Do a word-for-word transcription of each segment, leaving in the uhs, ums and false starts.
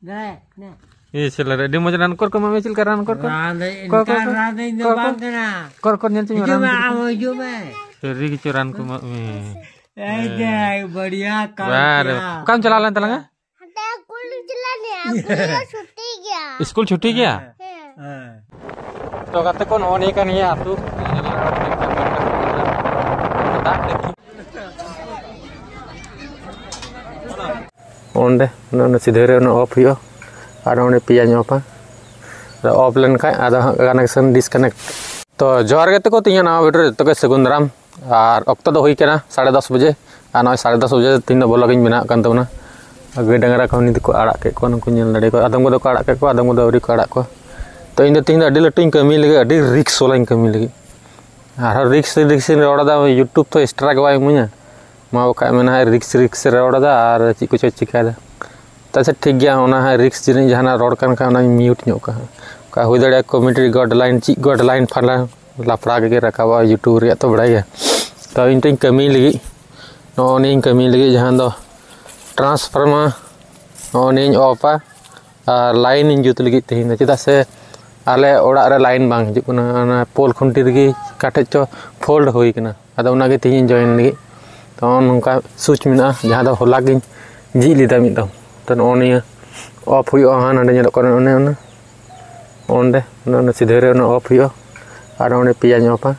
ᱫᱮ, ᱫᱮ᱾ ᱤᱭᱟᱹ ᱪᱮᱫ ᱞᱮᱠᱟ ᱟᱹᱰᱤ ᱢᱚᱡᱽ ᱨᱟᱱ ᱠᱚᱨ ᱠᱚ ᱮᱢᱟᱜ ᱢᱮ, ᱪᱮᱫ ᱞᱮᱠᱟ ᱨᱟᱱ ᱠᱚᱨ ᱠᱚ? ᱨᱟᱱ ᱫᱚ ᱠᱚ, ᱠᱚ, ᱤᱱᱠᱟᱱ ᱠᱚ, ᱨᱟᱱ ᱫᱚ ᱤᱧ ᱫᱚ ᱠᱚ, ᱵᱟᱝ ᱠᱚ᱾ ᱠᱟᱱᱟ᱾ ᱠᱚᱨ, ᱠᱚᱨ, ᱧᱮᱞ ᱦᱚᱪᱚᱧ ᱢᱮ, ᱦᱤᱡᱩᱜ ᱨᱟᱱ ᱢᱮ, ᱠᱚᱨ᱾ ᱟᱢ ᱦᱚᱸ ᱦᱤᱡᱩᱜ ᱢᱮ᱾ ᱥᱟᱹᱨᱤ ᱜᱮᱪᱚ ᱨᱟᱱ ᱠᱚ ᱮᱢᱟᱜ ᱢᱮ᱾ ᱮᱭ ᱫᱮ, ᱵᱟᱲᱤᱭᱟ ᱠᱟᱢ ᱵᱟᱨᱮ, ᱠᱤᱭᱟ᱾ ᱚᱠᱟᱢ ᱪᱟᱞᱟᱣ ᱞᱮᱱ ᱛᱟᱞᱟᱝᱟ? ᱦᱟᱱᱛᱮ ᱠᱩᱞ ᱪᱟᱞᱟᱜ ᱱᱤᱭᱟ, ᱠᱩᱞ ᱫᱚ ᱪᱷᱩᱴᱤ ᱜᱮᱭᱟ᱾ ᱥᱠᱩᱞ ᱪᱷᱩᱴᱤ ᱜᱮᱭᱟ? ᱦᱮᱸ᱾ ᱦᱮᱸ᱾ ᱛᱚ ᱜᱟᱛᱮ ᱠᱚ, ᱱᱚᱜᱼᱚ ᱱᱤᱭᱟᱹ ᱠᱟᱱ ᱜᱮᱭᱟ ᱟᱹᱛᱩ᱾ ᱫᱟᱜ ᱴᱮᱝᱠᱤ᱾ ᱚᱸᱰᱮ, ᱚᱱᱮ, ᱚᱱᱮ ᱥᱤᱫᱷᱟᱹ ᱨᱮ ᱚᱱᱮ off ᱦᱩᱭᱩᱜᱼᱟ᱾ ᱟᱨ ᱚᱸᱰᱮ ᱯᱮᱭᱟᱧ off-ᱟ᱾ ᱟᱫᱚ off ᱞᱮᱱᱠᱷᱟᱡ ᱟᱫᱚ ᱦᱟᱸᱜ connection disconnect᱾ ᱛᱚ ᱡᱚᱦᱟᱨ ᱜᱟᱛᱮ ᱠᱚ, ᱛᱤᱦᱤᱧᱟᱜ ᱱᱟᱣᱟ video ᱨᱮ ᱡᱚᱛᱚ ᱜᱮ ᱥᱟᱹᱜᱩᱱ ᱫᱟᱨᱟᱢ᱾ ᱟᱨ ᱚᱠᱛᱚ ᱫᱚ ᱦᱩᱭ ᱠᱟᱱᱟ ᱥᱟᱲᱮ ᱫᱚᱥ ᱵᱟᱡᱮ᱾ ᱟᱨ ᱱᱚᱜᱼᱚᱭ ᱥᱟᱲᱮ ᱫᱚᱥ ᱵᱟᱡᱮ ᱛᱤᱦᱤᱧ ᱫᱚ vlog ᱤᱧ ᱵᱮᱱᱟᱣᱮᱫ ᱠᱟᱱ ᱛᱟᱵᱚᱱᱟ᱾ ᱟᱨ ᱜᱟᱹᱭ ᱰᱟᱝᱨᱟ ᱠᱚᱦᱚᱸ ᱱᱤᱛ ᱫᱚᱠᱚ ᱟᱲᱟᱜ ᱠᱮᱫ ᱠᱚᱣᱟ, ᱱᱩᱠᱩ ᱧᱮᱞ ᱫᱟᱲᱮ ᱠᱚᱣᱟ᱾ ᱟᱫᱚᱢ ᱠᱚᱫᱚ ᱠᱚ ᱟᱲᱟᱜ ᱠᱮᱫ ᱠᱚᱣᱟ, ᱟᱫᱚᱢ ᱠᱚᱫᱚ ᱟᱹᱣᱨᱤ ᱠᱚ ᱟᱲᱟᱜ ᱠᱚᱣᱟ᱾ ᱛᱚ ᱤᱧ ᱫᱚ ᱛᱤᱦᱤᱧ ᱫᱚ ᱟᱹᱰᱤ ᱞᱟᱹᱴᱩᱧ ᱠᱟᱹᱢᱤ ᱞᱟᱹᱜᱤᱫ, ᱟᱹᱰᱤ risk ᱵᱟᱞᱟᱧ ᱠᱟᱹᱢᱤ ᱞᱟᱹᱜᱤᱫ᱾ ᱟᱨᱦᱚᱸ risk, risk ᱤᱧ ᱨᱚᱲ ᱮᱫᱟ, YouTube ᱛᱚ strike ᱵᱟᱭ ᱤᱢᱟᱹᱧᱟ᱾ ᱢᱟ ᱵᱟᱠᱷᱟᱡ ᱢᱮᱱᱟ, ᱦᱟᱸᱜ risk, risk ᱮ ᱨᱚᱲ ᱮᱫᱟ ᱟᱨ ᱪᱮᱫ ᱠᱚᱪᱚᱭ ᱪᱤᱠᱟᱹᱭᱮᱫᱟ᱾ ᱛᱚ ᱟᱪᱪᱷᱟ, ᱴᱷᱤᱠ ᱜᱮᱭᱟ, ᱚᱱᱟ ᱦᱟᱸᱜ risk ᱡᱤᱱᱤᱥ ᱡᱟᱦᱟᱱᱟᱜ ᱨᱚᱲ ᱠᱟᱱ ᱠᱷᱟᱱ, ᱚᱱᱟᱧ mute ᱧᱚᱜ ᱠᱟᱜᱼᱟ᱾ ᱚᱠᱟ ᱦᱩᱭ ᱫᱟᱲᱮᱭᱟᱜᱼᱟ, community guideline, ᱪᱮᱫ guideline ᱯᱷᱟᱞᱟ ᱞᱟᱯᱲᱟ ᱜᱮ ᱨᱟᱠᱟᱵᱚᱜᱼᱟ YouTube ᱨᱮᱭᱟᱜ, ᱛᱚ ᱵᱟᱲᱟᱭ ᱜᱮᱭᱟ᱾ ᱛᱚ ᱤᱧ ᱛᱚᱧ ᱠᱟᱹᱢᱤ ᱞᱟᱹᱜᱤᱫ, ᱱᱚᱜᱼᱚ ᱱᱤᱭᱟᱹᱧ ᱠᱟᱹᱢᱤ ᱞᱟᱹᱜᱤᱫ, ᱡᱟᱦᱟᱸ ᱫᱚ transformer, ᱱᱚᱜᱼᱚ ᱱᱤᱭᱟᱹᱧ off-ᱟ᱾ ᱟᱨ line ᱤᱧ ᱡᱩᱛ ᱞᱟᱹᱜᱤᱫ ᱛᱮᱦᱮᱧ ᱫᱚ, ᱪᱮᱫᱟᱜ ᱥᱮ ᱟᱞᱮ ᱚᱲᱟᱜ ᱨᱮ line ᱵᱟᱝ ᱦᱤᱡᱩᱜ ᱠᱟᱱᱟ᱾ ᱚᱱᱟ pole ᱠᱷᱩᱱᱴᱤ ᱨᱮᱜᱮ ᱚᱠᱟ ᱴᱷᱮᱡ ᱪᱚ fault ᱦᱩᱭ ᱠᱟᱱᱟ, ᱟᱫᱚ ᱚᱱᱟᱜᱮ ᱛᱮᱦᱮᱧ ᱤᱧ join ᱞᱟᱹᱜᱤᱫ᱾ ᱛᱚ ᱱᱚᱜᱼᱚ ᱱᱚᱝᱠᱟ switch ᱢᱮᱱᱟᱜᱼᱟ, ᱡᱟᱦᱟᱸ ᱫᱚ ᱦᱚᱞᱟ ᱜᱤᱧ ᱡᱷᱤᱡ ᱞᱮᱫᱟ ᱢᱤᱫ ᱫᱚᱢ᱾ ᱛᱚ ᱱᱚᱜᱼᱚ ᱱᱤᱭᱟᱹ off ᱦᱩᱭᱩᱜᱼᱟ, ᱦᱟᱸᱜ ᱱᱚᱸᱰᱮ ᱧᱮᱞᱚᱜ ᱠᱟᱱᱟ, ᱚᱱᱮ ᱚᱱᱟ ᱚᱸᱰᱮ, ᱚᱱᱮ ᱚᱱᱟ ᱥᱤᱫᱷᱟᱹ ᱨᱮ ᱚᱱᱟ off ᱦᱩᱭᱩᱜᱼᱟ᱾ ᱟᱨ ᱚᱸᱰᱮ ᱯᱮᱭᱟᱧ off-ᱟ᱾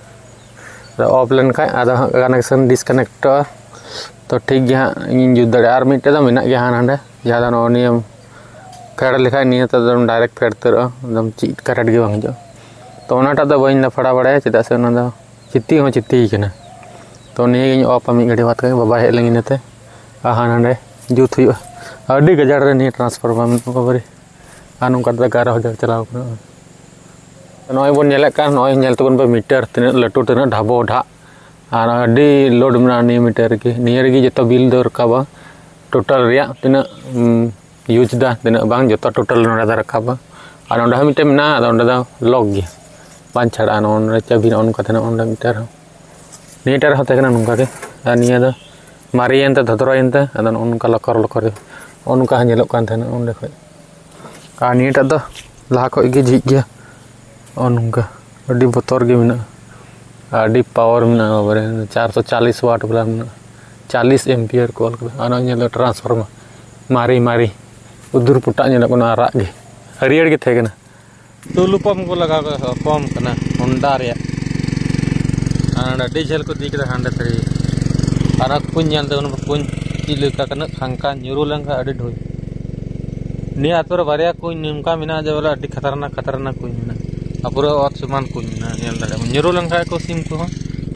ᱟᱫᱚ off ᱞᱮᱱᱠᱷᱟᱡ ᱟᱫᱚ ᱦᱟᱸᱜ connection disconnect-ᱚᱜᱼᱟ᱾ ᱛᱚ ᱴᱷᱤᱠ ᱜᱮ ᱦᱟᱸᱜ, ᱤᱧᱤᱧ ᱡᱩᱛ ᱫᱟᱲᱮᱭᱟᱜᱼᱟ᱾ ᱟᱨ ᱢᱤᱫᱴᱮᱡ ᱫᱚ ᱢᱮᱱᱟᱜ ᱜᱮᱭᱟ ᱦᱟᱸᱜ ᱱᱟᱸᱰᱮ, ᱡᱟᱦᱟᱸ ᱫᱚ ᱱᱚᱜᱼᱚ ᱱᱤᱭᱟᱹ ᱯᱷᱮᱰ ᱞᱮᱠᱷᱟᱡ ᱱᱤᱭᱟᱹ ᱛᱮᱫᱚ direct ᱯᱷᱮᱰ ᱩᱛᱟᱹᱨᱚᱜᱼᱟ, ᱮᱠᱫᱚᱢ ᱪᱮᱫ current ᱜᱮ ᱵᱟᱝ ᱦᱤᱡᱩᱜᱼᱟ᱾ ᱛᱚ ᱚᱱᱟᱴᱟᱜ ᱫᱚ ᱵᱟᱹᱧ ᱞᱟᱯᱷᱟᱲᱟ ᱵᱟᱲᱟᱭᱟ, ᱪᱮᱫᱟᱜ ᱥᱮ ᱚᱱᱟ ᱫᱚ ᱪᱤᱛᱤ ᱦᱚᱸ ᱪᱤᱛᱤ ᱠᱟᱱᱟ᱾ ᱛᱚ ᱱᱤᱭᱟᱹ ᱜᱤᱧ off-ᱟ ᱢᱤᱫ ᱜᱷᱟᱹᱲᱤ ᱵᱟᱫ ᱠᱟᱛᱮ, ᱵᱟᱵᱟ ᱦᱮᱡ ᱞᱮᱱ ᱤᱱᱟᱹᱛᱮ᱾ ᱟᱨ ᱦᱟᱸᱜ ᱱᱟᱸᱰᱮ ᱡᱩᱛ ᱦᱩᱭᱩᱜᱼᱟ᱾ ᱟᱹᱰᱤ ᱜᱟᱡᱟᱲ ᱨᱮ ᱱᱤᱭᱟᱹ transformer ᱢᱮᱱᱟᱜᱼᱟ, ᱵᱟᱵᱟᱨᱮ᱾ ᱟᱨ ᱱᱚᱝᱠᱟ ᱛᱮᱫᱚ ᱮᱜᱟᱨᱚ ᱦᱟᱡᱟᱨ ᱪᱟᱞᱟᱣ ᱠᱟᱱᱟ᱾ ᱱᱚᱜᱼᱚᱭ ᱵᱚᱱ ᱧᱮᱞᱮᱫ ᱠᱟᱱ, ᱱᱚᱜᱼᱚᱭ ᱧᱮᱞ ᱛᱟᱵᱚᱱ ᱯᱮ meter ᱛᱤᱱᱟᱹᱜ ᱞᱟᱹᱴᱩ, ᱛᱤᱱᱟᱹᱜ ᱰᱷᱟᱵᱚ ᱰᱷᱟᱜ, ᱟᱨ ᱟᱹᱰᱤ load ᱢᱮᱱᱟᱜᱼᱟ ᱱᱤᱭᱟᱹ meter ᱨᱮᱜᱮ᱾ ᱱᱤᱭᱟᱹ ᱨᱮᱜᱮ ᱡᱚᱛᱚ bill ᱫᱚ ᱨᱟᱠᱟᱵᱟ, total ᱨᱮᱭᱟᱜ ᱛᱤᱱᱟᱹᱜ, ᱩᱢ, use ᱫᱟ, ᱛᱤᱱᱟᱹᱜ ᱵᱟᱝ, ᱡᱚᱛᱚ total ᱱᱚᱰᱮ ᱫᱚ ᱨᱟᱠᱟᱵᱟ᱾ ᱟᱨ ᱚᱸᱰᱮ ᱦᱚᱸ ᱢᱤᱫᱴᱮᱱ ᱢᱮᱱᱟᱜᱼᱟ, ᱟᱫᱚ ᱚᱸᱰᱮ ᱫᱚ lock ᱜᱮᱭᱟ, ᱵᱟᱝ ᱪᱷᱟᱲᱟᱜᱼᱟ᱾ ᱱᱚᱜᱼᱚ ᱱᱚᱰᱮ ᱪᱟᱹᱵᱤ, ᱱᱚᱜᱼᱚ ᱱᱚᱝᱠᱟ ᱛᱟᱦᱮᱱᱟ, ᱚᱸᱰᱮ meter ᱦᱚᱸ, ᱱᱤᱭᱟᱹ meter ᱦᱚᱸ ᱛᱟᱦᱮᱸ ᱠᱟᱱᱟ ᱱᱚᱝᱠᱟ ᱜᱮ, ᱟᱨ ᱱᱤᱭᱟᱹ ᱫᱚ ᱢᱟᱨᱮᱭᱮᱱ ᱛᱮ, ᱫᱷᱚᱫᱨᱚᱭᱮᱱ ᱛᱮ, ᱟᱫᱚ ᱱᱚᱜᱼᱚ ᱱᱚᱝᱠᱟ ᱞᱚᱠᱚᱨ ᱞᱚᱠᱚᱨ ᱜᱮ, ᱱᱚᱜᱼᱚ ᱱᱚᱝᱠᱟ ᱦᱚᱸ ᱧᱮᱞᱚᱜ ᱠᱟᱱ ᱛᱟᱦᱮᱱᱟ ᱚᱸᱰᱮ ᱠᱷᱚᱡ᱾ ᱟᱨ ᱱᱤᱭᱟᱹᱴᱟᱜ ᱫᱚ ᱞᱟᱦᱟ ᱠᱷᱚᱡ ᱜᱮ ᱡᱷᱤᱡ ᱜᱮᱭᱟ᱾ ᱱᱚᱜᱼᱚ ᱱᱚᱝᱠᱟ ᱟᱹᱰᱤ ᱵᱚᱛᱚᱨ ᱜᱮ ᱢᱮᱱᱟᱜᱼᱟ, ᱟᱹᱰᱤ ᱯᱟᱣᱟᱨ ᱢᱮᱱᱟᱜᱼᱟ ᱵᱟᱵᱟᱨᱮ᱾ ᱪᱟᱨᱥᱚ ᱪᱟᱞᱤᱥ ᱣᱟᱴ ᱵᱟᱞᱟ ᱢᱮᱱᱟᱜᱼᱟ, ᱪᱟᱞᱤᱥ ᱮᱢᱯᱤᱭᱟᱨ ᱠᱚ ᱚᱞ ᱠᱟᱫᱟ᱾ ᱟᱨ ᱱᱚᱜᱼᱚᱭ ᱧᱮᱞ ᱫᱚ ᱴᱨᱟᱱᱥᱯᱷᱚᱨᱢᱟᱨ ᱢᱟᱨᱮ ᱢᱟᱨᱮ ᱩᱫᱩᱨ ᱯᱚᱴᱟᱜ ᱧᱮᱞᱚᱜ ᱠᱟᱱᱟ, ᱟᱨᱟᱜ ᱜᱮ, ᱦᱟᱹᱨᱭᱟᱹᱲ ᱜᱮ ᱛᱟᱦᱮᱸ ᱠᱟᱱᱟ᱾ ᱴᱩᱞᱩ ᱯᱟᱢᱯ ᱠᱚ ᱞᱟᱜᱟᱣ ᱠᱟᱫᱟ, ᱯᱟᱢᱯ ᱠᱟᱱᱟ ᱦᱳᱱᱰᱟ ᱨᱮᱭᱟᱜ᱾ ᱟᱨ ᱱᱚᱰᱮ ᱟᱹᱰᱤ ᱡᱷᱟᱹᱞ ᱠᱚ ᱤᱫᱤ ᱠᱮᱫᱟ ᱦᱟᱸᱰᱮ ᱛᱟᱹᱨᱤ᱾ ᱟᱨ ᱚᱱᱟ ᱠᱩᱧ ᱧᱮᱞ ᱛᱟᱵᱚᱱ ᱯᱮ, ᱠᱩᱧ ᱪᱮᱫ ᱞᱮᱠᱟ ᱠᱟᱱᱟ, ᱠᱷᱟᱝᱠᱟ ᱧᱩᱨᱩ ᱞᱮᱱᱠᱷᱟᱱ ᱟᱹᱰᱤ ᱰᱷᱩᱞ᱾ ᱱᱤᱭᱟᱹ ᱟᱛᱳ ᱨᱮ ᱵᱟᱨᱭᱟ ᱠᱩᱧ ᱱᱚᱝᱠᱟ ᱢᱮᱱᱟᱜᱼᱟ ᱡᱮ ᱵᱚᱞᱮ ᱟᱹᱰᱤ ᱠᱷᱟᱛᱟᱨᱱᱟᱠ ᱠᱷᱟᱛᱟᱨᱱᱟᱠ ᱠᱩᱧ ᱢᱮᱱᱟᱜᱼᱟ᱾ ᱟᱨ ᱯᱩᱨᱟᱹ ᱚᱛ ᱥᱚᱢᱟᱱ ᱠᱩᱧ ᱢᱮᱱᱟᱜᱼᱟ, ᱧᱮᱞ ᱫᱟᱲᱮᱭᱟᱜ ᱟᱢ᱾ ᱧᱩᱨᱩ ᱞᱮᱱᱠᱷᱟᱱ ᱠᱚ ᱥᱤᱢ ᱠᱚᱦᱚᱸ,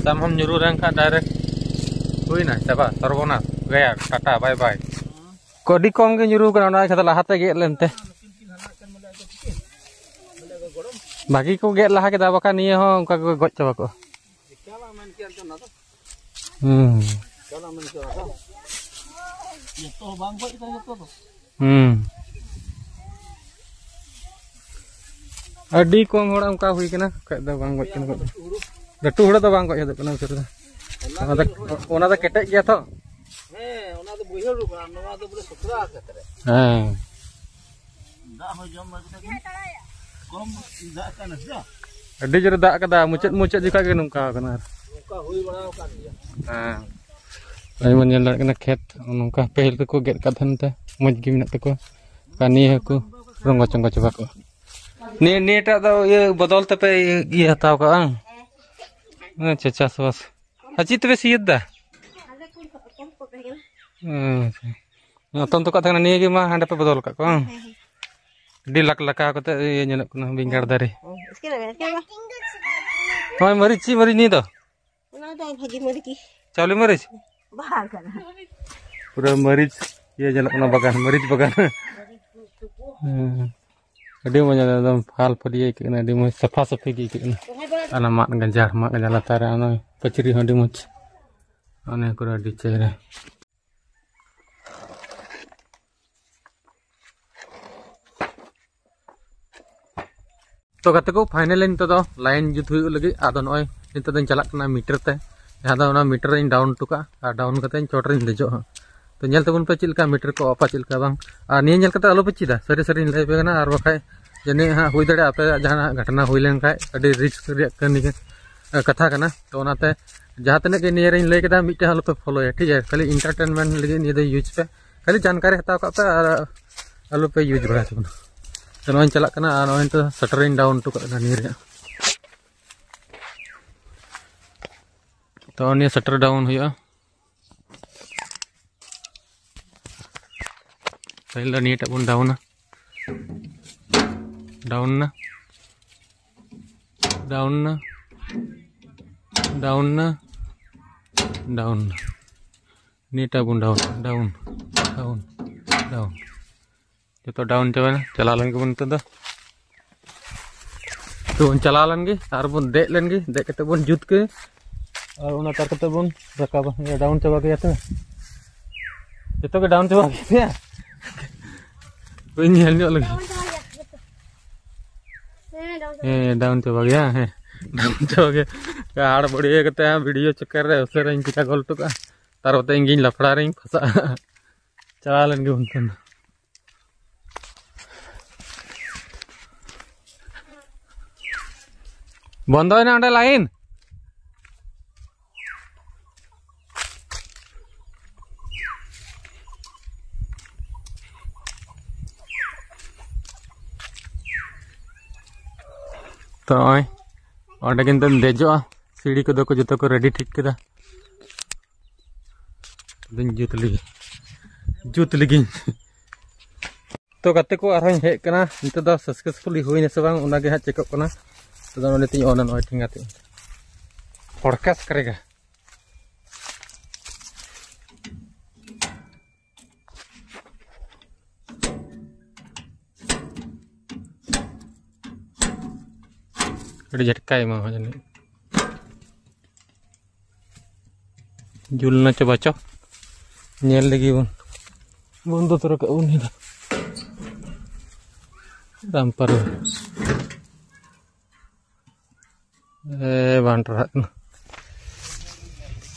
ᱥᱟᱵ ᱦᱚᱸᱢ ᱧᱩᱨᱩ ᱞᱮᱱᱠᱷᱟᱱ ᱰᱟᱭᱨᱮᱠᱴ ᱦᱩᱭᱱᱟ, ᱪᱟᱵᱟ, ᱥᱚᱨᱵᱚᱱᱟᱥ, ᱜᱟᱭᱟ, ᱴᱟᱴᱟ, ᱵᱟᱭ ᱵᱟᱭ᱾ ᱠᱚ ᱟᱹᱰᱤ ᱠᱚᱢ ᱜᱮ ᱧᱩᱨᱩ ᱠᱟᱱᱟ, ᱚᱱᱟ ᱤᱭᱟᱹᱛᱮ ᱞᱟᱦᱟᱛᱮ ᱜᱮᱫ ᱞᱮᱱᱛᱮ᱾ ᱵᱷᱟᱜᱤ ᱠᱚ ᱜᱮᱫ ᱞᱟᱦᱟ ᱠᱮᱫᱟ, ᱵᱟᱠᱷᱟᱱ ᱱᱤᱭᱟᱹ ᱦᱚᱸ ᱚᱱᱠᱟ ᱠᱚ ᱜᱚᱡ ᱪᱟᱵᱟ ᱠᱚᱜᱼᱟ᱾ ᱦᱩᱸ᱾ ᱡᱚᱛᱚ ᱵᱟᱝ ᱜᱚᱡ ᱠᱟᱱᱟ, ᱡᱚᱛᱚ ᱫᱚ᱾ ᱦᱩᱸ᱾ ᱟᱹᱰᱤ ᱠᱚᱢ ᱦᱚᱲᱟᱜ ᱚᱱᱠᱟ ᱦᱩᱭ ᱠᱟᱱᱟ, ᱵᱟᱠᱷᱟᱡ ᱫᱚ ᱵᱟᱝ ᱜᱚᱡ ᱠᱟᱱᱟ, ᱜᱚᱡ ᱫᱚ᱾ ᱞᱟᱹᱴᱩ ᱦᱚᱲᱟᱜ ᱫᱚ ᱵᱟᱝ ᱜᱚᱡ ᱦᱚᱫᱚᱜ ᱠᱟᱱᱟ ᱩᱥᱟᱹᱨᱟ ᱫᱚ᱾ ᱚᱱᱟ ᱫᱚ, ᱚᱱᱟ ᱫᱚ ᱠᱮᱴᱮᱡ ᱜᱮᱭᱟ ᱛᱚ᱾ ᱦᱮᱸ, ᱚᱱᱟ ᱫᱚ ᱵᱟᱹᱭᱦᱟᱹᱲ ᱨᱮ ᱠᱟᱱᱟ, ᱱᱚᱣᱟ ᱫᱚ ᱵᱚᱞᱮ ᱥᱩᱠᱨᱟ ᱠᱷᱮᱛ ᱨᱮ᱾ ᱦᱮᱸ᱾ ᱫᱟᱜ ᱦᱚᱸ ᱡᱚᱢ ᱵᱟᱲᱟ ᱠᱮᱫᱟ ᱠᱚ᱾ ᱠᱚᱢ ᱫᱟᱜ ᱠᱟᱱᱟ ᱥᱮ? ᱟᱹᱰᱤ ᱡᱳᱨᱮ ᱫᱟᱜ ᱠᱟᱫᱟ, ᱢᱩᱪᱟᱹᱫ ᱢᱩᱪᱟᱹᱫ ᱡᱚᱠᱷᱟ ᱜᱮ ᱱᱚᱝᱠᱟ ᱠᱟᱱᱟ᱾ ᱱᱚᱝᱠᱟ ᱦᱩᱭ ᱵᱟᱲᱟ ᱟᱠᱟᱱ ᱜᱮᱭᱟ᱾ ᱦᱮᱸ᱾ ᱱᱚᱜᱼᱚᱭ ᱵᱚᱱ ᱧᱮᱞ ᱫᱟᱲᱮᱭᱟᱜ ᱠᱟᱱᱟ ᱠᱷᱮᱛ ᱱᱚᱝᱠᱟ ᱯᱟᱹᱦᱤᱞ ᱛᱮᱠᱚ ᱜᱮᱫ ᱠᱟᱜ ᱛᱟᱦᱮᱱ ᱛᱮ ᱢᱚᱡᱽ ᱜᱮ ᱢᱮᱱᱟᱜ ᱛᱟᱠᱚᱣᱟ᱾ ᱟᱨ ᱱᱤᱭᱟᱹ ᱦᱚᱸᱠᱚ ᱨᱚᱝᱜᱚ ᱪᱚᱝᱜᱚ ᱪᱟᱵᱟ ᱠᱚᱜᱼᱟ᱾ ᱱᱤᱭᱟᱹ, ᱱᱤᱭᱟᱹᱴᱟᱜ ᱫᱚ ᱤᱭᱟᱹ ᱵᱚᱫᱚᱞ ᱛᱮᱯᱮ ᱤᱭᱟᱹ, ᱤᱭᱟᱹ ᱦᱟᱛᱟᱣ ᱠᱟᱜᱼᱟ ᱵᱟᱝ? ᱟᱪᱪᱷᱟ, ᱪᱟᱥᱵᱟᱥ᱾ ᱟᱨ ᱪᱮᱫ ᱛᱮᱯᱮ ᱥᱤᱭᱮᱫ ᱫᱟ? ᱟᱪᱪᱷᱟ᱾ ᱦᱚᱛᱚᱱ ᱛᱟᱠᱚ ᱛᱟᱦᱮᱱᱟ, ᱱᱤᱭᱟᱹ ᱜᱮ ᱢᱟ ᱦᱟᱸᱰᱮ ᱯᱮ ᱵᱚᱫᱚᱞ ᱠᱟᱜ ᱠᱚᱣᱟ ᱵᱟᱝ? ᱦᱮᱸ, ᱦᱮᱸ᱾ ᱟᱹᱰᱤ ᱞᱟᱠ ᱞᱟᱠᱟ ᱠᱟᱛᱮ ᱤᱭᱟᱹ ᱧᱮᱞᱚᱜ ᱠᱟᱱᱟ ᱵᱮᱸᱜᱟᱲ ᱫᱟᱨᱮ᱾ ᱦᱮᱸ, ᱤᱥᱠᱮ ᱵᱟᱫ, ᱤᱥᱠᱮ ᱵᱟᱫ᱾ ᱱᱚᱜᱼᱚᱭ ᱢᱟᱹᱨᱤᱪ, ᱪᱮᱫ ᱢᱟᱹᱨᱤᱪ ᱱᱤᱭᱟᱹ ᱫᱚ? ᱚᱱᱟ ᱫᱚ ᱵᱷᱟᱜᱤ ᱢᱟᱹᱨᱤᱪ ᱜᱮ᱾ ᱪᱟᱣᱞᱮ ᱢᱟᱹᱨᱤᱪ? ᱵᱟᱝ ᱠᱟᱱᱟ᱾ ᱯᱩᱨᱟᱹ ᱢᱟᱹᱨᱤᱪ ᱤᱭᱟᱹ ᱧᱮᱞᱚᱜ ᱠᱟᱱᱟ, ᱵᱟᱜᱟᱱ, ᱢᱟᱹᱨᱤᱪ ᱵᱟᱜᱟᱱ᱾ ᱦᱮᱸ᱾ ᱟᱹᱰᱤ ᱢᱚᱡᱽ, ᱮᱠᱫᱚᱢ ᱯᱷᱟᱞ ᱯᱷᱟᱹᱞᱭᱟᱹ ᱟᱹᱭᱠᱟᱹᱜ ᱠᱟᱱᱟ, ᱟᱹᱰᱤ ᱢᱚᱡᱽ ᱥᱟᱯᱷᱟ ᱥᱟᱹᱯᱷᱤ ᱜᱮ ᱟᱹᱭᱠᱟᱹᱜ ᱠᱟᱱᱟ᱾ ᱚᱱᱟ ᱢᱟᱫ ᱜᱟᱡᱟᱲ, ᱢᱟᱫ ᱜᱟᱡᱟᱲ ᱞᱟᱛᱟᱨ ᱨᱮ ᱚᱱᱟ ᱯᱟᱹᱪᱨᱤ ᱦᱚᱸ ᱟᱹᱰᱤ ᱢᱚᱡᱽ, ᱚᱱᱟ ᱠᱚᱨᱮ ᱟᱹᱰᱤ ᱪᱮᱦᱨᱟ᱾ ᱛᱚ ᱜᱟᱛᱮ ᱠᱚ, finally ᱱᱤᱛᱚᱜ ᱫᱚ line ᱡᱩᱛ ᱦᱩᱭᱩᱜ ᱞᱟᱹᱜᱤᱫ᱾ ᱟᱫᱚ ᱱᱚᱜᱼᱚᱭ ᱱᱤᱛᱚᱜ ᱫᱚᱧ ᱪᱟᱞᱟᱜ ᱠᱟᱱᱟ meter ᱛᱮ, ᱡᱟᱦᱟᱸ ᱫᱚ ᱚᱱᱟ meter ᱨᱤᱧ down ᱦᱚᱴᱚ ᱠᱟᱜᱼᱟ, ᱟᱨ down ᱠᱟᱛᱮ ᱪᱚᱴ ᱨᱤᱧ ᱫᱮᱡᱚᱜᱼᱟ ᱦᱟᱸᱜ᱾ ᱛᱚ ᱧᱮᱞ ᱛᱟᱵᱚᱱ ᱯᱮ ᱪᱮᱫ ᱞᱮᱠᱟ ᱢᱤᱴᱟᱨ ᱠᱚ ᱚᱯᱟ, ᱪᱮᱫ ᱞᱮᱠᱟ ᱵᱟᱝ᱾ ᱟᱨ ᱱᱤᱭᱟᱹ ᱧᱮᱞ ᱠᱟᱛᱮ ᱟᱞᱚ ᱯᱮ ᱪᱮᱫᱟ, ᱥᱟᱹᱨᱤ ᱥᱟᱹᱨᱤᱧ ᱞᱟᱹᱭ ᱟᱯᱮ ᱠᱟᱱᱟ᱾ ᱟᱨ ᱵᱟᱠᱷᱟᱡ ᱡᱟᱹᱱᱤᱡ ᱦᱟᱸᱜ ᱦᱩᱭ ᱫᱟᱲᱮᱭᱟᱜᱼᱟ ᱟᱯᱮᱭᱟᱜ ᱡᱟᱦᱟᱱᱟᱜ ᱜᱷᱚᱴᱚᱱᱟ ᱦᱩᱭ ᱞᱮᱱᱠᱷᱟᱡ ᱟᱹᱰᱤ ᱨᱤᱥᱠ ᱨᱮᱭᱟᱜ ᱠᱟᱹᱢᱤ ᱜᱮ, ᱠᱟᱛᱷᱟ ᱠᱟᱱᱟ᱾ ᱛᱚ ᱚᱱᱟᱛᱮ ᱡᱟᱦᱟᱸ ᱛᱤᱱᱟᱹᱜ ᱜᱮ ᱱᱤᱭᱟᱹ ᱨᱤᱧ ᱞᱟᱹᱭ ᱠᱮᱫᱟ, ᱢᱤᱫᱴᱮᱱ ᱟᱞᱚ ᱯᱮ ᱯᱷᱚᱞᱳᱭᱟ, ᱴᱷᱤᱠ ᱜᱮᱭᱟ? ᱠᱷᱟᱹᱞᱤ ᱮᱱᱴᱟᱨᱴᱮᱱᱢᱮᱱᱴ ᱞᱟᱹᱜᱤᱫ ᱱᱤᱭᱟᱹ ᱫᱚ ᱤᱭᱩᱡᱽ ᱯᱮ, ᱠᱷᱟᱹᱞᱤ ᱡᱟᱱᱠᱟᱨᱤ ᱦᱟᱛᱟᱣ ᱠᱟᱜ ᱯᱮ ᱟᱨ ᱟᱞᱚ ᱯᱮ ᱤᱭᱩᱡᱽ ᱵᱟᱲᱟᱭ ᱛᱟᱵᱚᱱᱟ᱾ ᱛᱚ ᱱᱚᱜᱼᱚᱭ ᱪᱟᱞᱟᱜ ᱠᱟᱱᱟ ᱟᱨ ᱱᱚᱜᱼᱚᱭ ᱱᱤᱛᱚᱜ ᱥᱟᱴᱟᱨᱤᱧ ᱰᱟᱣᱩᱱ ᱦᱚᱴᱚ ᱠᱟᱜ ᱠᱟᱱᱟ ᱱᱤᱭᱟᱹ ᱨᱮᱭᱟᱜ᱾ ᱛᱚ ᱱᱤᱭᱟᱹ ᱥᱟᱴᱟᱨ ᱰᱟᱣᱩᱱ ᱦᱩᱭᱩᱜᱼᱟ᱾ ᱯᱟᱹᱦᱤᱞ ᱫᱚ ᱱᱤᱭᱟᱹᱴᱟᱜ ᱵᱚᱱ ᱰᱟᱣᱩᱱᱟ, ᱰᱟᱣᱩᱱ ᱱᱟ, ᱰᱟᱣᱩᱱ ᱱᱟ, ᱰᱟᱣᱩᱱ ᱱᱟ, ᱰᱟᱣᱩᱱ ᱱᱟ᱾ ᱱᱤᱭᱟᱹᱴᱟᱜ ᱵᱚᱱ ᱰᱟᱣᱩᱱ, ᱰᱟᱣᱩᱱ, ᱰᱟᱣᱩᱱ, ᱰᱟᱣᱩᱱ᱾ ᱡᱚᱛᱚ ᱰᱟᱣᱩᱱ ᱪᱟᱵᱟᱭᱮᱱᱟ᱾ ᱪᱟᱞᱟᱣ ᱞᱮᱱ ᱜᱮᱵᱚᱱ ᱱᱤᱛᱚᱜ ᱫᱚ᱾ ᱛᱚ ᱵᱚᱱ ᱪᱟᱞᱟᱣ ᱞᱮᱱ ᱜᱮ ᱟᱨ ᱵᱚᱱ ᱫᱮᱡ ᱞᱮᱱ ᱜᱮ, ᱫᱮᱡ ᱠᱟᱛᱮ ᱵᱚᱱ ᱡᱩᱛ ᱠᱮ ᱟᱨ ᱚᱱᱟ ᱛᱟᱨ ᱠᱟᱛᱮ ᱵᱚᱱ ᱨᱟᱠᱟᱵᱟ᱾ ᱤᱭᱟᱹ, ᱰᱟᱣᱩᱱ ᱪᱟᱵᱟ ᱜᱮᱭᱟ ᱛᱚ, ᱡᱚᱛᱚ ᱜᱮ ᱰᱟᱣᱩᱱ ᱪᱟᱵᱟ ᱜᱮᱭᱟ᱾ ᱵᱟᱹᱧ ᱧᱮᱞ ᱧᱚᱜ ᱞᱟᱹᱜᱤᱫ᱾ ᱦᱮᱸ, ᱰᱟᱣᱩᱱ ᱪᱟᱵᱟ ᱜᱮᱭᱟ᱾ ᱦᱮᱸ, ᱰᱟᱣᱩᱱ ᱪᱟᱵᱟ ᱜᱮᱭᱟ᱾ ᱟᱲ ᱵᱟᱹᱲᱤᱭᱟᱹ ᱠᱟᱛᱮ ᱦᱟᱸᱜ ᱵᱷᱤᱰᱤᱭᱳ ᱪᱚᱠᱠᱚᱨ ᱨᱮ ᱩᱥᱟᱹᱨᱟᱧ ᱠᱮᱪᱟ ᱜᱚᱞ ᱦᱚᱴᱚ ᱠᱟᱜᱼᱟ᱾ ᱛᱟᱨ ᱠᱟᱛᱮ ᱤᱧ ᱜᱤᱧ ᱞᱟᱯᱷᱲᱟ ᱨᱤᱧ ᱯᱷᱟᱥᱟᱜᱼᱟ᱾ ᱪᱟᱞᱟᱣ ᱞᱮᱱ ᱜᱮ ᱵᱚᱱ ᱛᱟᱦᱮᱱᱟ᱾ ᱵᱚᱱᱫᱚᱭᱮᱱᱟ ᱚᱸᱰᱮ ᱞᱟᱭᱤᱱ᱾ ᱛᱚ ᱱᱚᱜᱼᱚᱭ ᱚᱸᱰᱮ ᱠᱤᱱᱛᱩᱢ ᱫᱮᱡᱚᱜᱼᱟ᱾ ᱥᱤᱲᱤ ᱠᱚᱫᱚ ᱠᱚ ᱡᱚᱛᱚ ᱠᱚ ᱨᱮᱰᱤ ᱴᱷᱤᱠ ᱠᱮᱫᱟ᱾ ᱟᱫᱚᱧ ᱡᱩᱛ ᱞᱮᱜᱮ, ᱡᱩᱛ ᱞᱮᱜᱤᱧ᱾ ᱛᱚ ᱜᱟᱛᱮ ᱠᱚ, ᱟᱨᱦᱚᱸᱧ ᱦᱮᱡ ᱠᱟᱱᱟ᱾ ᱱᱤᱛᱚᱜ ᱫᱚ ᱥᱟᱠᱥᱮᱥᱯᱷᱩᱞᱤ ᱦᱩᱭᱱᱟ ᱥᱮ ᱵᱟᱝ, ᱚᱱᱟᱜᱮ ᱦᱟᱸᱜ ᱪᱮᱠᱚᱜ ᱠᱟᱱᱟ᱾ ᱛᱚ ᱱᱚᱜᱼᱚᱭ ᱱᱤᱛᱚᱜ ᱤᱧ ᱚᱱᱟ ᱱᱚᱜᱼᱚᱭ ᱴᱷᱮᱸᱜᱟ ᱛᱮ ᱯᱷᱚᱲᱠᱟᱥ ᱠᱟᱨᱮᱜᱟ᱾ ᱟᱹᱰᱤ ᱡᱷᱟᱴᱠᱟᱭ ᱮᱢᱟᱢᱟ ᱡᱟᱹᱱᱤᱡ᱾ ᱡᱩᱞ ᱱᱟ ᱪᱚ ᱵᱟᱪᱚ᱾ ᱧᱮᱞ ᱞᱮᱜᱮ ᱵᱚᱱ᱾ ᱵᱚᱱᱫᱚ ᱛᱚᱨᱟ ᱠᱟᱜ ᱵᱚᱱ ᱱᱤᱭᱟᱹ ᱫᱚ᱾ ᱨᱟᱢᱯᱟᱨ᱾ ᱮ, ᱵᱟᱝ ᱴᱟᱨᱦᱟᱜ ᱠᱟᱱᱟ᱾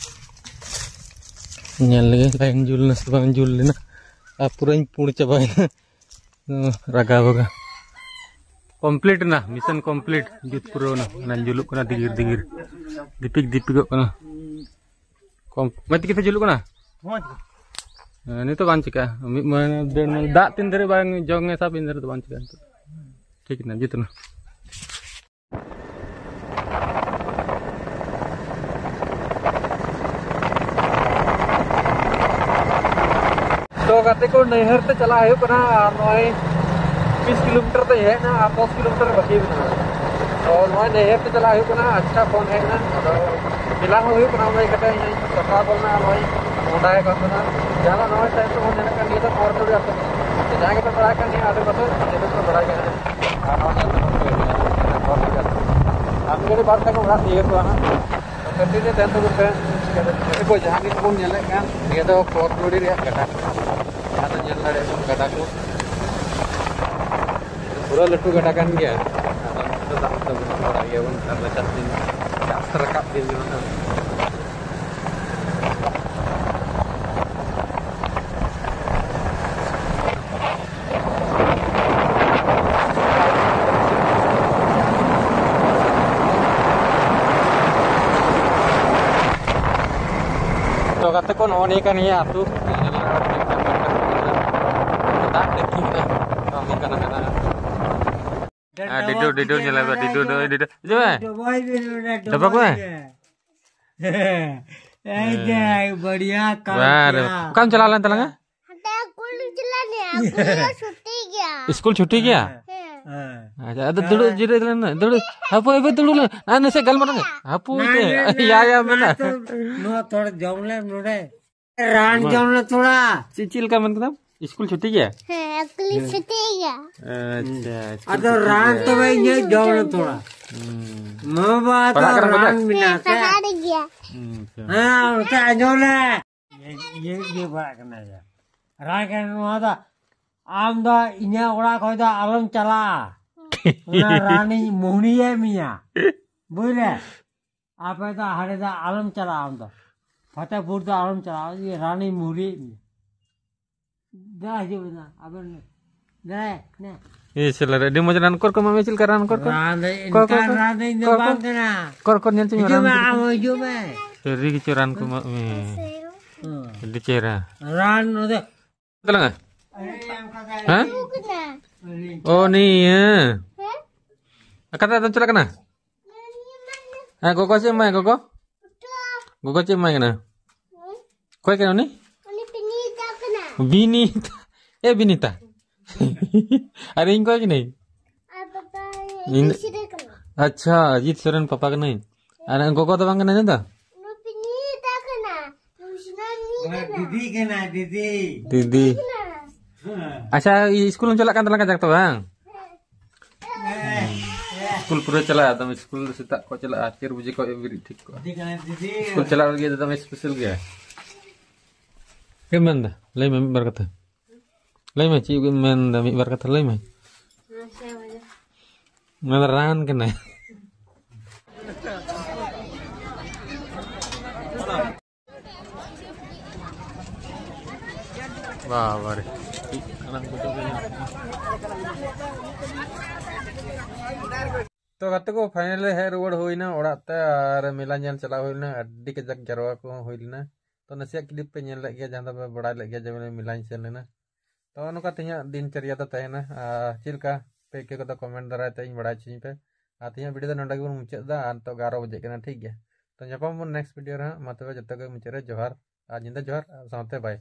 ᱧᱮᱞ ᱞᱮᱜᱮ ᱞᱟᱭᱤᱱ ᱡᱩᱞ ᱞᱮᱱᱟ ᱥᱮ ᱵᱟᱝ ᱡᱩᱞ ᱞᱮᱱᱟ᱾ ᱟᱨ ᱯᱩᱨᱟᱹᱧ ᱯᱩᱲ ᱪᱟᱵᱟᱭᱮᱱᱟ᱾ ᱨᱟᱜᱟ ᱵᱟᱜᱟ᱾ ᱠᱚᱢᱯᱞᱤᱴ ᱮᱱᱟ, ᱢᱤᱥᱚᱱ ᱠᱚᱢᱯᱞᱤᱴ, ᱡᱩᱛ ᱯᱩᱨᱟᱹᱣ ᱮᱱᱟ᱾ ᱚᱱᱟ ᱡᱩᱞᱩᱜ ᱠᱟᱱᱟ ᱫᱤᱜᱤᱨ ᱫᱤᱜᱤᱨ, ᱫᱤᱯᱤᱠ ᱫᱤᱯᱤᱠᱚᱜ ᱠᱟᱱᱟ᱾ ᱠᱚᱢ ᱢᱚᱡᱽ ᱛᱮᱜᱮ ᱛᱚ ᱡᱩᱞᱩᱜ ᱠᱟᱱᱟ᱾ ᱦᱮᱸ, ᱱᱤᱛᱚᱜ ᱵᱟᱝ ᱪᱤᱠᱟᱹᱜᱼᱟ, ᱢᱤᱫ ᱢᱟᱹᱦᱱᱟᱹ ᱰᱮᱲ ᱢᱟᱹᱦᱱᱟᱹ ᱫᱟᱜ ᱛᱤᱱ ᱫᱷᱟᱹᱨᱤᱡ ᱵᱟᱝ ᱡᱚᱝ ᱮ ᱥᱟᱵ, ᱤᱱ ᱫᱷᱟᱹᱨᱤᱡ ᱫᱚ ᱵᱟᱝ ᱪᱤᱠᱟᱹᱜᱼᱟ᱾ ᱱᱤᱛᱚᱜ ᱴᱷᱤᱠ ᱮᱱᱟ, ᱡᱩᱛ ᱮᱱᱟ᱾ ᱛᱚ ᱜᱟᱛᱮ ᱠᱚ, ᱱᱟᱹᱭᱦᱟᱹᱨ ᱛᱮ ᱪᱟᱞᱟᱜ ᱦᱩᱭᱩᱜ ᱠᱟᱱᱟ᱾ ᱟᱨ ᱱᱚᱜᱼᱚᱭ ᱵᱤᱥ ᱠᱤᱞᱳᱢᱤᱴᱟᱨ ᱛᱮ ᱦᱮᱡ ᱮᱱᱟ, ᱟᱨ ᱫᱚᱥ ᱠᱤᱞᱳᱢᱤᱴᱟᱨ ᱵᱟᱹᱠᱤ ᱢᱮᱱᱟᱜᱼᱟ᱾ ᱛᱚ ᱱᱚᱜᱼᱚᱭ ᱱᱟᱹᱭᱦᱟᱹᱨ ᱛᱮ ᱪᱟᱞᱟᱜ ᱦᱩᱭᱩᱜ ᱠᱟᱱᱟ᱾ ᱟᱪᱪᱷᱟ, ᱯᱷᱳᱱ ᱦᱮᱡ ᱮᱱᱟ, ᱟᱫᱚ ᱢᱮᱞᱟ ᱦᱚᱸ ᱦᱩᱭᱩᱜ ᱠᱟᱱᱟ᱾ ᱚᱱᱟ ᱤᱭᱠᱟᱹᱛᱮ ᱤᱧ ᱥᱟᱯᱲᱟᱣ ᱜᱚᱫ ᱮᱱᱟ᱾ ᱱᱚᱜᱼᱚᱭ ᱦᱚᱸᱰᱟ ᱠᱟᱱ ᱛᱟᱦᱮᱱᱟ, ᱡᱟᱦᱟᱸ ᱫᱚ ᱱᱚᱜᱼᱚᱭ ᱥᱟᱭᱤᱰ ᱛᱮᱵᱚᱱ ᱧᱮᱞᱮᱫ ᱠᱟᱱ, ᱱᱤᱭᱟᱹ ᱫᱚ ᱠᱚᱨ ᱛᱩᱲᱤ ᱟᱹᱛᱩ ᱠᱟᱱᱟ᱾ ᱡᱟᱦᱟᱸᱭ ᱜᱮᱯᱮ ᱵᱟᱲᱟᱭ ᱠᱷᱟᱱ, ᱱᱤᱭᱟᱹ ᱟᱰᱮ ᱯᱟᱥᱮ ᱡᱮᱛᱮ ᱯᱮ ᱵᱟᱲᱟᱭ ᱠᱟᱱᱟ᱾ ᱟᱨ ᱱᱚᱣᱟ ᱧᱮᱞ ᱛᱮᱵᱚᱱ ᱠᱚᱭᱚᱜ ᱠᱟᱱᱟ, ᱠᱚᱨ ᱛᱩᱲᱤ ᱟᱹᱛᱩ᱾ ᱟᱨ ᱢᱤᱫ ᱜᱷᱟᱹᱲᱤᱡ ᱵᱟᱫᱽ ᱠᱷᱟᱱ ᱜᱮ ᱚᱲᱟᱜ ᱛᱤᱭᱳᱜᱚᱜᱼᱟ ᱦᱟᱸᱜ᱾ ᱛᱚ ᱠᱟᱹᱴᱤᱡ ᱨᱮ ᱛᱟᱦᱮᱱ ᱛᱟᱵᱚᱱ ᱯᱮ᱾ ᱱᱤᱭᱟᱹ ᱠᱚ ᱡᱟᱦᱟᱸ ᱱᱤᱛ ᱵᱚᱱ ᱧᱮᱞᱮᱫ ᱠᱟᱱ, ᱱᱤᱭᱟᱹ ᱫᱚ ᱠᱚᱨ ᱛᱩᱲᱤ ᱨᱮᱭᱟᱜ ᱜᱟᱰᱟ ᱠᱟᱱᱟ᱾ ᱡᱟᱦᱟᱸ ᱫᱚ ᱧᱮᱞ ᱫᱟᱲᱮᱭᱟᱜ ᱵᱚᱱ ᱜᱟᱰᱟ ᱠᱚ᱾ ᱯᱩᱨᱟᱹ ᱞᱟᱹᱴᱩ ᱜᱟᱰᱟ ᱠᱟᱱ ᱜᱮᱭᱟ᱾ ᱟᱫᱚ ᱱᱚᱛᱮ ᱫᱚ ᱫᱟᱜ ᱛᱮ ᱵᱚᱱ ᱵᱟᱲᱟᱭ ᱜᱮᱭᱟᱵᱚᱱ, ᱱᱮᱛᱟᱨ ᱫᱚ ᱪᱟᱥ ᱫᱤᱱ, ᱪᱟᱥ ᱨᱟᱠᱟᱵ ᱫᱤᱱ ᱠᱟᱱᱟ ᱛᱚ᱾ ᱛᱚ ᱜᱟᱛᱮ ᱠᱚ, ᱱᱚᱜᱼᱚ ᱱᱤᱭᱟᱹ ᱠᱟᱱ ᱜᱮᱭᱟ ᱟᱹᱛᱩ᱾ ᱫᱟᱜ ᱴᱮᱝᱠᱤ ᱢᱮᱱᱟᱜᱼᱟ᱾ ᱱᱚᱜᱼᱚ ᱱᱚᱝᱠᱟᱱᱟᱜ ᱢᱮᱱᱟᱜᱼᱟ᱾ ᱟᱨ ᱰᱤᱰᱳ, ᱰᱤᱰᱳ ᱧᱮᱞ ᱢᱮ, ᱰᱤᱰᱳ, ᱰᱤᱰᱳ, ᱰᱤᱰᱳ᱾ ᱦᱤᱡᱩᱜ ᱢᱮ᱾ ᱰᱚᱵᱚᱜ ᱢᱮ᱾ ᱰᱚᱵᱚᱜ ᱢᱮ᱾ ᱮᱭ ᱫᱮᱠᱷ, ᱵᱟᱲᱤᱭᱟ ᱠᱟᱢ ᱵᱟᱦ ᱨᱮ᱾ ᱠᱤᱭᱟ᱾ ᱚᱠᱟᱢ ᱪᱟᱞᱟᱣ ᱞᱮᱱ ᱛᱟᱞᱟᱝᱟ? ᱦᱟᱱᱛᱮ ᱥᱠᱩᱞ ᱪᱟᱞᱟᱜ ᱱᱤᱭᱟ, ᱥᱠᱩᱞ ᱫᱚ ᱪᱷᱩᱴᱤ ᱜᱮᱭᱟ᱾ ᱥᱠᱩᱞ ᱪᱷᱩᱴᱤ ᱜᱮᱭᱟ? ᱦᱮᱸ᱾ ᱦᱮᱸ᱾ ᱟᱪᱪᱷᱟ, ᱟᱫᱚ ᱫᱩᱲᱩᱵ ᱡᱤᱨᱟᱹᱣ ᱞᱮᱱ ᱢᱮ, ᱫᱩᱲᱩᱵ᱾ ᱦᱟᱯᱳᱭ, ᱦᱟᱯᱳᱭ, ᱫᱩᱲᱩᱵ ᱞᱮᱱ᱾ ᱟᱨ ᱱᱟᱥᱮ ᱜᱟᱞᱢᱟᱨᱟᱣ ᱢᱮ᱾ ᱦᱟᱯᱳᱭ ᱱᱟ, ᱛᱮ᱾ ᱱᱟ, ᱱᱟ, ᱭᱟ, ᱭᱟ, ᱱᱟ ᱢᱮᱱᱟ᱾ ᱛᱚ, ᱱᱚᱣᱟ ᱛᱷᱚᱲᱟ ᱡᱚᱢ ᱞᱮᱢ ᱱᱚᱰᱮ᱾ ᱨᱟᱱ ᱢᱟ᱾ ᱡᱚᱢ ᱞᱮ ᱛᱷᱚᱲᱟ᱾ ᱪᱮᱫ, ᱪᱮᱫ ᱞᱮᱠᱟ ᱢᱮᱱ ᱠᱮᱫᱟᱢ? ᱥᱠᱩᱞ ᱪᱷᱩᱴᱤ ᱜᱮᱭᱟ? ᱦᱮᱸ, ᱥᱠᱩᱞ ᱦᱮᱸ᱾ ᱪᱷᱩᱴᱤ ᱜᱮᱭᱟ᱾ ᱟᱪᱪᱷᱟ, ᱥᱠᱩᱞ ᱟᱫᱚ ᱪᱷᱩᱴᱤ ᱨᱟᱱ ᱜᱮᱭᱟ᱾ ᱛᱚᱵᱮ ᱤᱧ ᱦᱚᱸ ᱡᱚᱢ ᱞᱮ ᱛᱷᱚᱲᱟ᱾ ᱦᱩᱸ᱾ ᱢᱟ ᱵᱟᱵᱟ ᱫᱚ ᱯᱟᱲᱦᱟᱜ ᱠᱟᱱᱟ ᱯᱮ? ᱨᱟᱱ ᱢᱮᱱᱟᱜ ᱦᱮᱸ, ᱛᱮ᱾ ᱯᱟᱲᱦᱟᱜ ᱜᱮᱭᱟ᱾ ᱦᱩᱸ, ᱟᱪᱪᱷᱟ᱾ ᱦᱮᱸ, ᱚᱱᱛᱮ ᱟᱸᱡᱚᱢ ᱞᱮ᱾ ᱤᱭᱟᱹ, ᱤᱭᱟᱹ, ᱤᱭᱟᱹ ᱵᱟᱲᱟᱜ ᱠᱟᱱᱟ ᱭᱟ᱾ ᱨᱟᱱ ᱠᱟᱱᱟ ᱱᱚᱣᱟ ᱫᱚ, ᱟᱢ ᱫᱚ ᱤᱧᱟᱹᱜ ᱚᱲᱟᱜ ᱠᱷᱚᱡ ᱫᱚ ᱟᱞᱚᱢ ᱪᱟᱞᱟᱜᱼᱟ᱾ ᱚᱱᱟ ᱨᱟᱱᱤᱧ ᱢᱩᱦᱱᱤᱭᱮᱫ ᱢᱮᱭᱟ᱾ ᱵᱩᱡᱽ ᱨᱮ? ᱟᱯᱮ ᱫᱚ ᱦᱟᱸᱰᱮ ᱫᱚ ᱟᱞᱚᱢ ᱪᱟᱞᱟᱜᱼᱟ ᱟᱢ ᱫᱚ᱾ ᱯᱷᱟᱛᱮᱯᱩᱨ ᱫᱚ ᱟᱞᱚᱢ ᱪᱟᱞᱟᱜᱼᱟ, ᱤᱭᱟᱹ ᱨᱟᱱᱤᱧ ᱢᱩᱨᱤᱭᱮᱫ ᱢᱮᱭᱟ᱾ ᱫᱮᱞᱟ ᱦᱤᱡᱩᱜ ᱢᱮ ᱱᱟ, ᱟᱵᱮᱱ ᱫᱮᱞᱟ, ᱱᱮ᱾ ᱮ ᱥᱟᱞᱟ ᱨᱮ, ᱟᱹᱰᱤ ᱢᱚᱡᱽ ᱨᱟᱱ ᱠᱚᱨ ᱠᱚ ᱮᱢᱟᱜ ᱢᱮ, ᱪᱮᱫ ᱞᱮᱠᱟ ᱨᱟᱱ ᱠᱚᱨ ᱠᱚ? ᱨᱟᱱ ᱫᱚ ᱠᱚᱨ, ᱠᱚᱨ, ᱤᱱᱠᱟᱱ ᱠᱚᱨ, ᱨᱟᱱ ᱫᱚ ᱤᱧ ᱫᱚ ᱠᱚᱨ, ᱵᱟᱝ ᱠᱚᱨ᱾ ᱠᱟᱱᱟ᱾ ᱠᱚᱨ, ᱠᱚᱨ, ᱧᱮᱞ ᱦᱚᱪᱚᱧ ᱢᱮ, ᱦᱤᱡᱩᱜ ᱨᱟᱱ ᱢᱮ, ᱠᱚᱨ᱾ ᱟᱢ ᱦᱤᱡᱩᱜ ᱢᱮ᱾ ᱥᱟᱹᱨᱤ ᱜᱮ ᱪᱚ ᱨᱟᱱ ᱠᱚ ᱮᱢᱟᱜ ᱢᱮ᱾ ᱦᱮᱸ᱾ ᱟᱹᱰᱤ ᱪᱮᱦᱨᱟ᱾ ᱨᱟᱱ ᱱᱚᱰᱮ᱾ ᱛᱟᱞᱟᱝᱟ᱾ ᱦᱮᱸ? ᱚ, ᱱᱤᱭᱟᱹ᱾ ᱚᱠᱟᱴᱟᱜ ᱫᱚᱢ ᱪᱟᱞᱟᱜ ᱠᱟᱱᱟ? ᱦᱮᱸ, ᱜᱚᱜᱚ ᱪᱮᱫ ᱮᱢ ᱮᱢᱟᱭᱟ, ᱜᱚᱜᱚ? ᱜᱚᱜᱚ ᱪᱮᱫ ᱮᱢ ᱮᱢᱟᱭ ᱠᱟᱱᱟ? ᱚᱠᱚᱭ ᱠᱟᱱᱟ ᱩᱱᱤ? ᱩᱱᱤ ᱵᱤᱱᱤᱛᱟ ᱠᱟᱱᱟ᱾ ᱵᱤᱱᱤᱛᱟ? ᱮ ᱵᱤᱱᱤᱛᱟ᱾ ᱟᱨ ᱤᱧ ᱚᱠᱚᱭ ᱠᱟᱹᱱᱟᱹᱧ? ᱟᱨ ᱯᱟᱯᱟ ᱤᱧ ᱤᱧ ᱥᱤᱨᱟᱹ ᱠᱟᱱᱟ᱾ ᱟᱪᱪᱷᱟ, ᱟᱡᱤᱛ ᱥᱚᱨᱮᱱ ᱯᱟᱯᱟ ᱠᱟᱹᱱᱟᱹᱧ᱾ ᱟᱨ ᱜᱚᱜᱚ ᱫᱚ ᱵᱟᱝ ᱠᱟᱱᱟᱭ ᱩᱱᱤ ᱫᱚ? ᱩᱱᱤ ᱵᱤᱱᱤᱛᱟ ᱠᱟᱱᱟ᱾ ᱩᱥᱱᱟ ᱱᱤ ᱠᱟᱱᱟ᱾ ᱫᱤᱫᱤ ᱠᱟᱱᱟ, ᱫᱤᱫᱤ᱾ ᱫᱤᱫᱤ᱾ ᱠᱟᱱᱟ᱾ ᱟᱪᱪᱷᱟ, ᱤᱥᱠᱩᱞ ᱮᱢ ᱪᱟᱞᱟᱜ ᱠᱟᱱ ᱛᱟᱞᱟᱝᱟ ᱠᱟᱡᱟᱠ ᱛᱚ ᱵᱟᱝ? ᱦᱮᱸ᱾ ᱤᱥᱠᱩᱞ ᱯᱩᱨᱟᱹ ᱪᱟᱞᱟᱜᱼᱟ, ᱮᱠᱫᱚᱢ ᱤᱥᱠᱩᱞ ᱥᱮᱛᱟᱜ ᱠᱚ ᱪᱟᱞᱟᱜᱼᱟ, ᱪᱟᱨ ᱵᱟᱡᱮ ᱠᱷᱚᱱ ᱵᱮᱨᱮᱫ ᱴᱷᱤᱠ ᱠᱚᱜᱼᱟ᱾ ᱫᱤᱫᱤ ᱠᱟᱱᱟ, ᱫᱤᱫᱤ᱾ ᱤᱥᱠᱩᱞ ᱪᱟᱞᱟᱜ ᱞᱟᱹᱜᱤᱫ ᱮᱠᱫᱚᱢ ᱥᱯᱮᱥᱟᱞ ᱜᱮᱭᱟ᱾ ᱪᱮᱫ ᱮᱢ ᱢᱮᱱᱫᱟ? ᱞᱟᱹᱭ ᱢᱮ ᱢᱤᱫ ᱵᱟᱨ ᱠᱟᱛᱷᱟ᱾ ᱞᱟᱹᱭ ᱢᱮ, ᱪᱮᱫ ᱮᱢ ᱢᱮᱱᱫᱟ? ᱢᱤᱫ ᱵᱟᱨ ᱠᱟᱛᱷᱟ ᱞᱟᱹᱭ ᱢᱮ᱾ ᱚᱱᱟ ᱫᱚ ᱨᱟᱱ ᱠᱟᱱᱟ᱾ ᱵᱟᱵᱟᱨᱮ᱾ ᱛᱚ ᱜᱟᱛᱮ ᱠᱚ, finally ᱦᱮᱡ ᱨᱩᱣᱟᱹᱲ ᱦᱩᱭᱱᱟ ᱚᱲᱟᱜ ᱛᱮ, ᱟᱨ ᱢᱮᱞᱟ ᱧᱮᱞ ᱪᱟᱞᱟᱣ ᱦᱩᱭ ᱞᱮᱱᱟ᱾ ᱟᱹᱰᱤ ᱠᱟᱡᱟᱠ ᱡᱟᱨᱣᱟ ᱠᱚᱦᱚᱸ ᱦᱩᱭ ᱞᱮᱱᱟ᱾ ᱛᱚ ᱱᱟᱥᱮᱭᱟᱜ clip ᱯᱮ ᱧᱮᱞ ᱞᱮᱫ ᱜᱮᱭᱟ, ᱡᱟᱦᱟᱸ ᱫᱚ ᱯᱮ ᱵᱟᱲᱟᱭ ᱞᱮᱫ ᱜᱮᱭᱟ ᱡᱮ ᱢᱮᱞᱟᱧ ᱥᱮᱱ ᱞᱮᱱᱟ᱾ ᱛᱚ ᱱᱚᱝᱠᱟ ᱛᱮᱦᱮᱧᱟᱜ ᱫᱤᱱ ᱪᱟᱨᱭᱟ ᱫᱚ ᱛᱟᱦᱮᱱᱟ᱾ ᱟᱨ ᱪᱮᱫ ᱞᱮᱠᱟ ᱯᱮ ᱟᱹᱭᱠᱟᱹᱣ ᱠᱮᱫᱟ, comment ᱫᱟᱨᱟᱭ ᱛᱮ ᱤᱧ ᱵᱟᱲᱟᱭ ᱦᱚᱪᱚᱧ ᱯᱮ᱾ ᱟᱨ ᱛᱮᱦᱮᱧᱟᱜ video ᱫᱚ ᱱᱚᱰᱮ ᱜᱮᱵᱚᱱ ᱢᱩᱪᱟᱹᱫ ᱮᱫᱟ᱾ ᱟᱨ ᱱᱤᱛᱚᱜ ᱮᱜᱟᱨᱚ ᱵᱟᱡᱮᱜ ᱠᱟᱱᱟ, ᱴᱷᱤᱠ ᱜᱮᱭᱟ? ᱛᱚ ᱧᱟᱯᱟᱢ ᱵᱚᱱ next video ᱨᱮ ᱦᱟᱸᱜ᱾ ᱢᱟ ᱛᱚᱵᱮ ᱡᱚᱛᱚ ᱜᱮ ᱢᱩᱪᱟᱹᱫ ᱨᱮ ᱡᱚᱦᱟᱨ, ᱟᱨ ᱧᱤᱫᱟᱹ ᱡᱚᱦᱟᱨ, ᱟᱨ ᱥᱟᱶᱛᱮ bye᱾